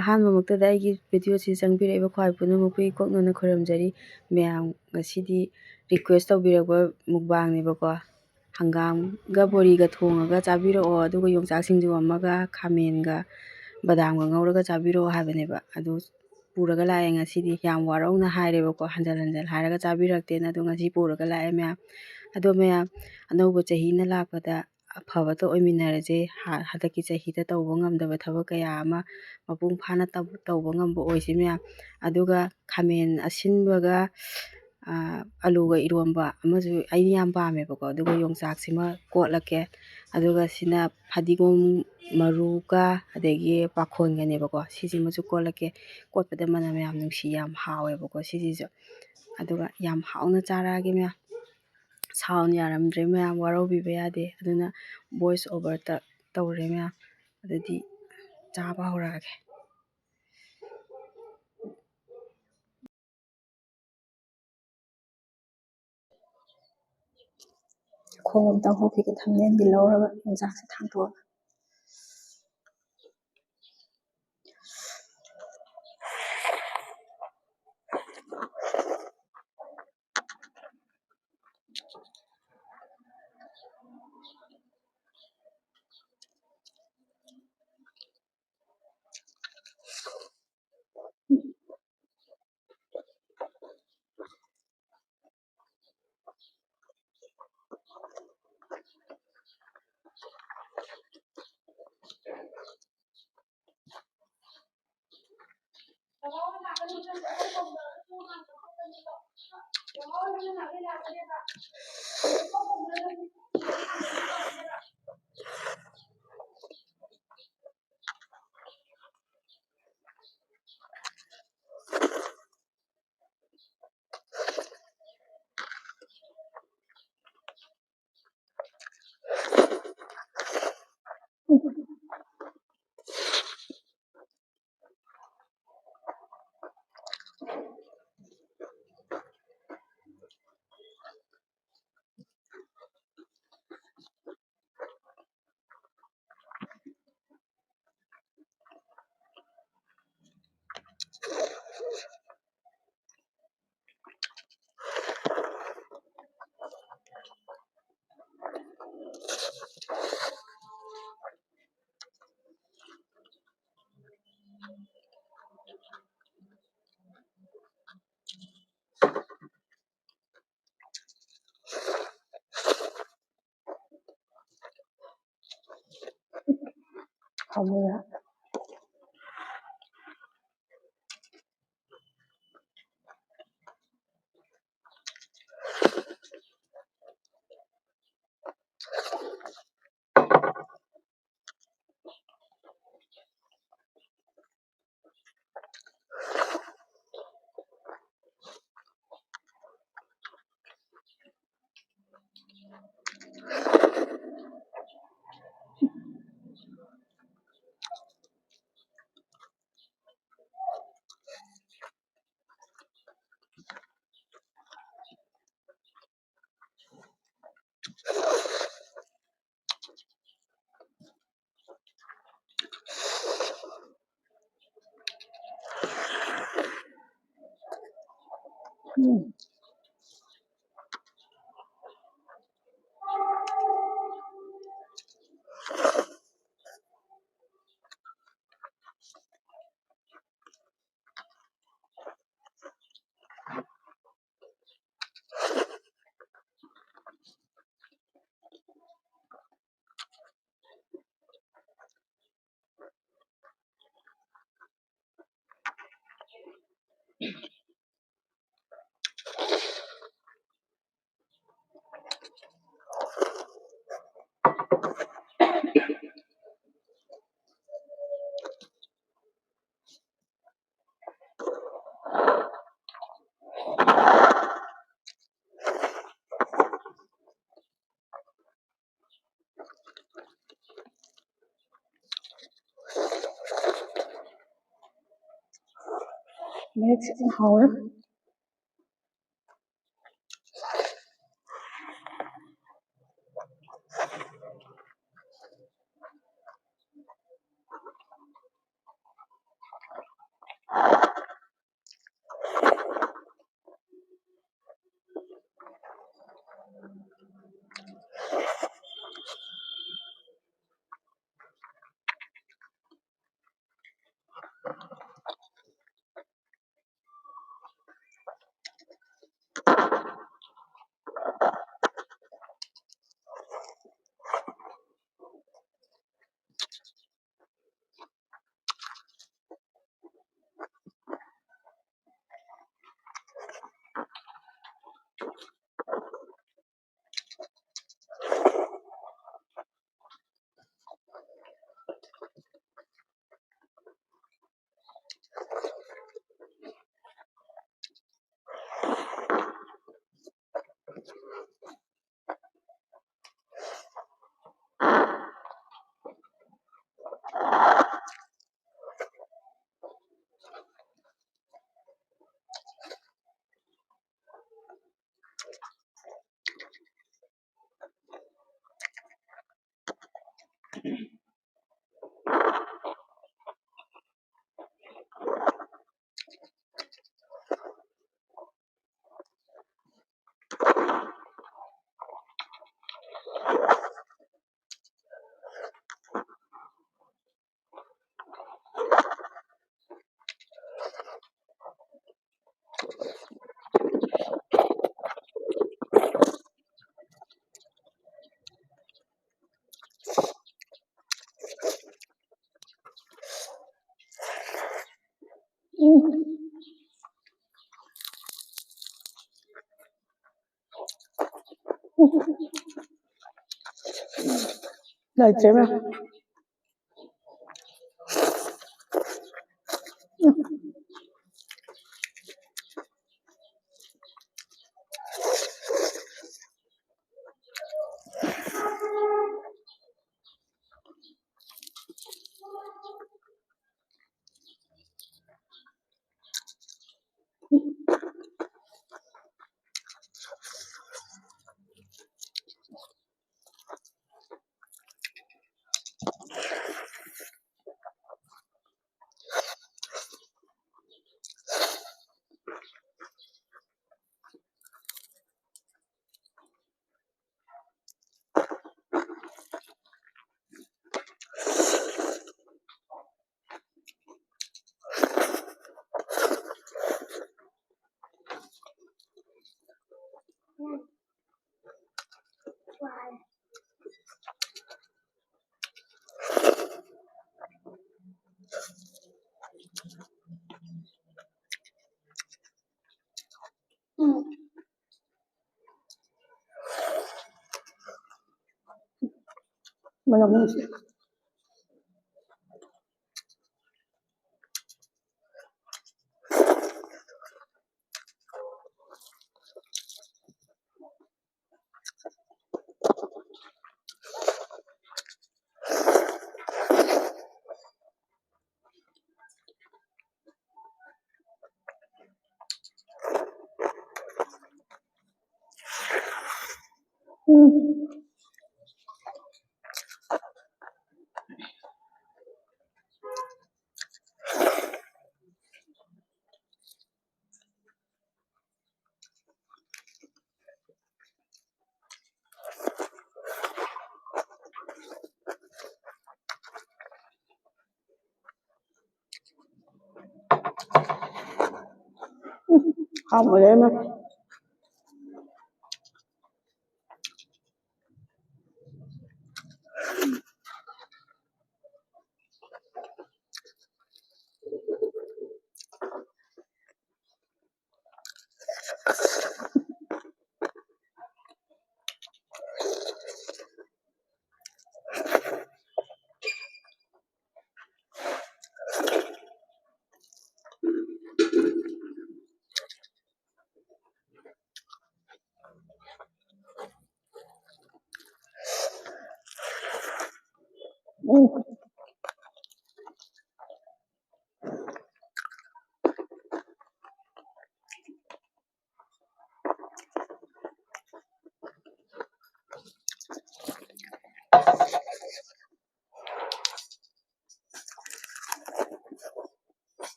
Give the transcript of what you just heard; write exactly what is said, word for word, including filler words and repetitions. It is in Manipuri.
ꯑꯍꯥꯟꯕꯃꯛꯇꯗ ꯑꯩꯒꯤ video ꯁꯤ ꯆꯪꯕꯤꯔꯛꯏꯕ ꯈ꯭ꯋꯥꯏ ꯄꯨꯝꯅꯃꯛꯄꯨ ꯏꯀꯣꯛꯅꯅ ꯈꯨꯔꯨꯝꯖꯔꯤ꯫ ꯃꯌꯥꯝ ꯉꯁꯤꯗꯤ request ꯇꯧꯕꯤꯔꯛꯄ mukbang ꯅꯦꯕꯀꯣ꯫ ꯍꯪꯒꯥꯝꯒ ꯕꯣꯔꯤꯒ ꯊꯣꯡꯉꯒ ꯆꯥꯕꯤꯔꯛꯑꯣ, ꯑꯗꯨꯒ ꯌꯣꯡꯆꯥꯛ ꯁꯤꯡꯖꯨ ꯑꯃꯒ ꯈꯥꯃꯦꯟꯒ ꯕꯗꯥꯝꯒ ꯉꯧꯔꯒ ꯆꯥꯕꯤꯔꯛꯑꯣ ꯍꯥꯏꯕꯅꯦꯕ꯫ ꯑꯗꯨ ꯄꯨꯔꯒ ꯂꯥꯛꯑꯦ ꯉꯁꯤꯗꯤ꯫ ꯌꯥꯝ ꯋꯥꯔꯧꯅ ꯍꯥꯏꯔꯦꯕꯀꯣ, ꯍꯟꯖꯟ ꯍꯟꯖꯟ ꯍꯥꯏꯔꯒ ꯆꯥꯕꯤꯔꯛꯇꯦꯅ꯫ ꯑꯗꯣ ꯉꯁꯤ ꯄꯨꯔꯒ ꯂꯥꯛꯑꯦ ꯃꯌꯥꯝ꯫ ꯑꯗꯣ ꯃꯌꯥꯝ, ꯑꯅꯧꯕ ꯆꯍꯤꯅ ꯂꯥꯛꯄꯗ ꯑꯐꯕꯇ ꯑꯣꯏꯃꯤꯟꯅꯔꯁꯦ꯫ ꯍ-, ꯍꯟꯗꯛꯀꯤ ꯆꯍꯤꯗ ꯇꯧꯕ ꯉꯝꯗꯕ ꯊꯕꯛ ꯀꯌꯥ ꯑꯃ ꯃꯄꯨꯡ ꯐꯥꯅ ꯇꯧ-, ꯇꯧꯕ ꯉꯝꯕ ꯑꯣꯏꯁꯤ ꯃꯌꯥꯝ꯫ ꯑꯗꯨꯒ ꯈꯥꯃꯦꯟ ꯑꯁꯤꯟꯕꯒ, ꯑ, ꯑꯂꯨꯒ ꯏꯔꯣꯝꯕ ꯑꯃꯁꯨ ꯑꯩ ꯌꯥꯝ ꯄꯥꯝꯃꯦꯕꯀꯣ꯫ ꯑꯗꯨꯒ ꯌꯣꯡꯆꯥꯛꯁꯤꯃ ꯀꯣꯠꯂꯛꯀꯦ꯫ ꯑꯗꯨꯒ ꯁꯤꯅ ꯐꯗꯤꯒꯣꯝ ꯃꯔꯨꯒ ꯑꯗꯒꯤ ꯄꯥꯈꯣꯟꯒꯅꯦꯕꯀꯣ꯫ ꯁꯤꯁꯤꯃꯁꯨ ꯀꯣꯠꯂꯛꯀꯦ꯫ ꯀꯣꯠꯄꯗ ꯃꯅꯝ ꯌꯥꯝ ꯅꯨꯡꯁꯤ, ꯌꯥꯝ ꯍꯥꯎꯋꯦꯕꯀꯣ ꯁꯤꯁꯤꯁꯨ꯫ ꯑꯗꯨꯒ ꯌꯥꯝ ꯍꯥꯎꯅ ꯆꯥꯔꯛꯑꯒꯦ ꯃꯌꯥꯝ꯫ Sound ꯌꯥꯔꯝꯗ꯭ꯔꯦ ꯃꯌꯥꯝ, ꯋꯥꯔꯧꯕꯤꯕ ꯌꯥꯗꯦ꯫ ꯑꯗꯨꯅ voice over ꯇ ꯇꯧꯔꯦ ꯃꯌꯥꯝ꯫ ꯑꯗꯨꯗꯤ ꯆꯥꯕ ꯍꯧꯔꯛꯑꯒꯦ꯫ ꯈꯣꯡ ꯑꯝꯇ ꯍꯣꯞꯈꯤꯒꯦ, thumbnail ꯗꯤ ꯂꯧꯔꯒ ꯌꯣꯡꯆꯥꯛꯁꯦ ꯊꯥꯡꯇꯣꯛꯑꯒ꯫ ꯑꯃꯨꯔꯛ꯫ ꯎꯝ꯫ ꯃꯦꯠꯁꯦ ꯌꯥꯝ ꯍꯥꯎꯋꯦ꯫ ꯂꯩꯇ꯭ꯔꯦ ꯏꯕꯦꯝꯃ꯫ ꯎꯝ꯫ ꯃꯅꯝ ꯅꯨꯡꯁꯤ꯫ ꯎꯝ꯫ ꯍꯥꯎꯃꯟꯂꯦ ꯏꯃꯥ꯫